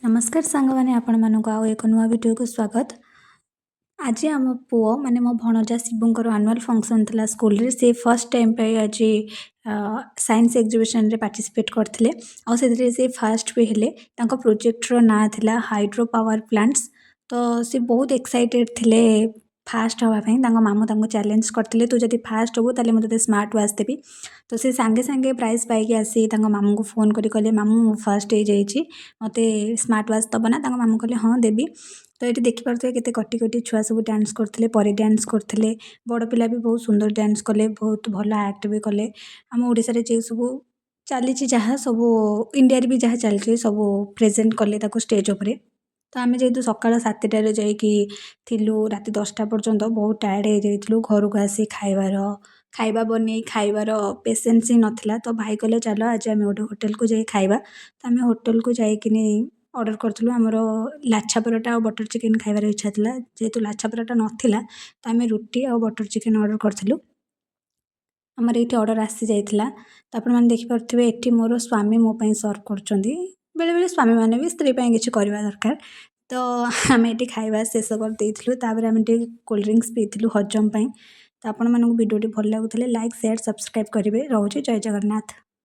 ନମସ୍କାର ସାଙ୍ଗମାନେ, ଆପଣମାନଙ୍କୁ ଆଉ ଏକ ନୂଆ ଭିଡ଼ିଓକୁ ସ୍ୱାଗତ। ଆଜି ଆମ ପୁଅ ମାନେ ମୋ ଭଣଜା ଶିବୁଙ୍କର ଆନୁଆଲ୍ ଫଙ୍କସନ୍ ଥିଲା ସ୍କୁଲରେ। ସେ ଫାର୍ଷ୍ଟ ଟାଇମ୍ ପାଇଁ ଆଜି ସାଇନ୍ସ ଏକ୍ଜିବିସନ୍ରେ ପାର୍ଟିସିପେଟ୍ କରିଥିଲେ ଆଉ ସେଥିରେ ସେ ଫାର୍ଷ୍ଟ ବି ହେଲେ। ତାଙ୍କ ପ୍ରୋଜେକ୍ଟର ନାଁ ଥିଲା ହାଇଡ୍ରୋ ପାୱାର ପ୍ଲାଣ୍ଟସ୍। ତ ସେ ବହୁତ ଏକ୍ସାଇଟେଡ଼୍ ଥିଲେ ଫାର୍ଷ୍ଟ ହେବା ପାଇଁ। ତାଙ୍କ ମାମୁଁ ତାଙ୍କୁ ଚ୍ୟାଲେଞ୍ଜ କରିଥିଲେ, ତୁ ଯଦି ଫାର୍ଷ୍ଟ ହେବୁ ତାହେଲେ ମୁଁ ତୋତେ ସ୍ମାର୍ଟ ୱାଚ୍ ଦେବି। ତ ସେ ସାଙ୍ଗେ ସାଙ୍ଗେ ପ୍ରାଇଜ୍ ପାଇକି ଆସି ତାଙ୍କ ମାମୁଁଙ୍କୁ ଫୋନ୍ କରି କହିଲେ, ମାମୁଁ, ମୁଁ ଫାର୍ଷ୍ଟ ହେଇଯାଇଛି, ମୋତେ ସ୍ମାର୍ଟ ୱାଚ୍ ଦେବ ନା? ତାଙ୍କ ମାମୁଁ କହିଲେ, ହଁ ଦେବି। ତ ଏଠି ଦେଖିପାରୁଥିବେ କେତେ କଟି କଟି ଛୁଆ ସବୁ ଡ୍ୟାନ୍ସ କରୁଥିଲେ, ପରି ଡ୍ୟାନ୍ସ କରୁଥିଲେ। ବଡ଼ ପିଲା ବି ବହୁତ ସୁନ୍ଦର ଡ୍ୟାନ୍ସ କଲେ, ବହୁତ ଭଲ ଆକ୍ଟ ବି କଲେ। ଆମ ଓଡ଼ିଶାରେ ଯେଉଁ ସବୁ ଚାଲିଛି, ଯାହା ସବୁ ଇଣ୍ଡିଆରେ ବି ଯାହା ଚାଲିଛି, ସବୁ ପ୍ରେଜେଣ୍ଟ କଲେ ତାକୁ ଷ୍ଟେଜ୍ ଉପରେ। ତ ଆମେ ଯେହେତୁ ସକାଳ 7ଟାରେ ଯାଇକି ଥିଲୁ ରାତି 10ଟା ପର୍ଯ୍ୟନ୍ତ, ବହୁତ ଟାୟାର୍ଡ଼ ହେଇଯାଇଥିଲୁ। ଘରକୁ ଆସି ଖାଇବା ବନେଇ ଖାଇବାର ପେସେନ୍ସ ହିଁ ନଥିଲା। ତ ଭାଇ କହିଲେ, ଚାଲ ଆଜି ଆମେ ଗୋଟେ ହୋଟେଲକୁ ଯାଇ ଖାଇବା। ତ ଆମେ ହୋଟେଲକୁ ଯାଇକିନି ଅର୍ଡ଼ର କରିଥିଲୁ। ଆମର ଲାଛା ପରଟା ଆଉ ବଟର୍ ଚିକେନ୍ ଖାଇବାର ଇଚ୍ଛା ଥିଲା। ଯେହେତୁ ଲାଛା ପରଟା ନଥିଲା, ତ ଆମେ ରୁଟି ଆଉ ବଟର୍ ଚିକେନ୍ ଅର୍ଡ଼ର କରିଥିଲୁ। ଆମର ଏଇଠି ଅର୍ଡ଼ର ଆସିଯାଇଥିଲା। ତ ଆପଣମାନେ ଦେଖିପାରୁଥିବେ, ଏଠି ମୋର ସ୍ୱାମୀ ମୋ ପାଇଁ ସର୍ଭ କରୁଛନ୍ତି। ବେଳେବେଳେ ସ୍ୱାମୀମାନେ ବି ସ୍ତ୍ରୀ ପାଇଁ କିଛି କରିବା ଦରକାର। ତ ଆମେ ଏଠି ଖାଇବା ଶେଷ କରିଦେଇଥିଲୁ। ତାପରେ ଆମେ ଟିକେ କୋଲ୍ଡ ଡ୍ରିଙ୍କସ୍ ପିଇଥିଲୁ ହଜମ ପାଇଁ। ତ ଆପଣମାନଙ୍କୁ ଭିଡ଼ିଓଟି ଭଲ ଲାଗୁଥିଲେ ଲାଇକ୍, ସେୟାର, ସବସ୍କ୍ରାଇବ୍ କରିବେ। ରହୁଛି, ଜୟ ଜଗନ୍ନାଥ।